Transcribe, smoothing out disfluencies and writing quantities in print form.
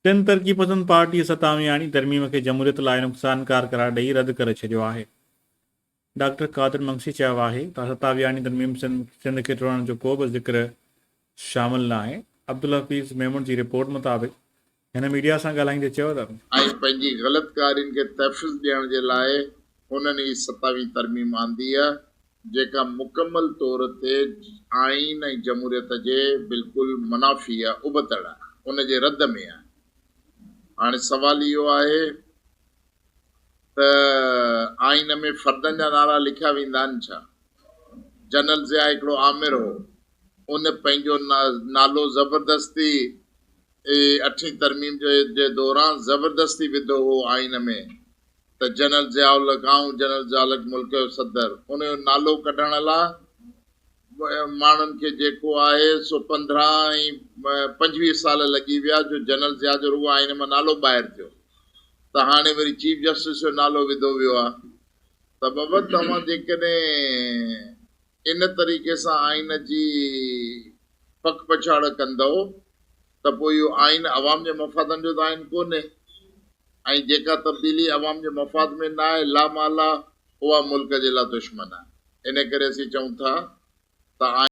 سنڌ ترقي پسند پارٽيء ستاويهاڻي ترميم کي جمهوريت لاء نقصانڪار قرار ڏئي رد ڪري ڇڏيو آهي. ڊاڪٽر قادر مگسي چيو آهي ته ستاويهاڻي ترميم سنڌ کي ٽوڙڻ جو ڪو به ذڪر شامل ناهي. عبدالحفيظ ميمڻ جي رپورٽ مطابق هن ميڊيا سان ڳالهائيندي چيو ته. ۽ پنهنجي غلط ڪارين کي تحفظ ڏيڻ جي لاء انهن هي ستاويهين ترميم آندي آهي جيڪا مڪمل طور تي آئين ۽ جمهوريت جي بلڪل منافي آهي، ابتڙ آهي، ان جي رد ۾ آهي. هاڻي سوال اهو آهي ته آئين ۾ فردن جا نالا لکيا ويندا آهن ڇا؟ جنرل ضياء هڪڙو آمر هو، ان پنهنجو نالو زبردستي اٺين ترميم جي دوران زبردستي وڌو هو آئين ۾. ته جنرل ضياء الحق آئون جنرل ضياء الحق ملڪ جو صدر ان جو نالو ڪڍڻ لا ماڻهن کي جيڪو آهي سو 15 ۽ 25 سال لڳي ويا جو جنرل ضياء جو رڳو آئين مان نالو ٻاهر ٿيو ته هاڻي وري چيف جسٽس جو نالو وڌو ويو آهي ته بابا توهان جيڪڏهن ان طريقي سان آئين جي پڪ پڇاڙ ڪندؤ ته پوء اهو آئين عوام جي مفادن جو ته آئين ڪونهي ۽ جيڪا تبديلي عوام جي مفاد ۾ نه آهي لامحاله اها ملڪ جي لاء دشمن آهي ان ڪري اسين چئون ٿا ته آئين.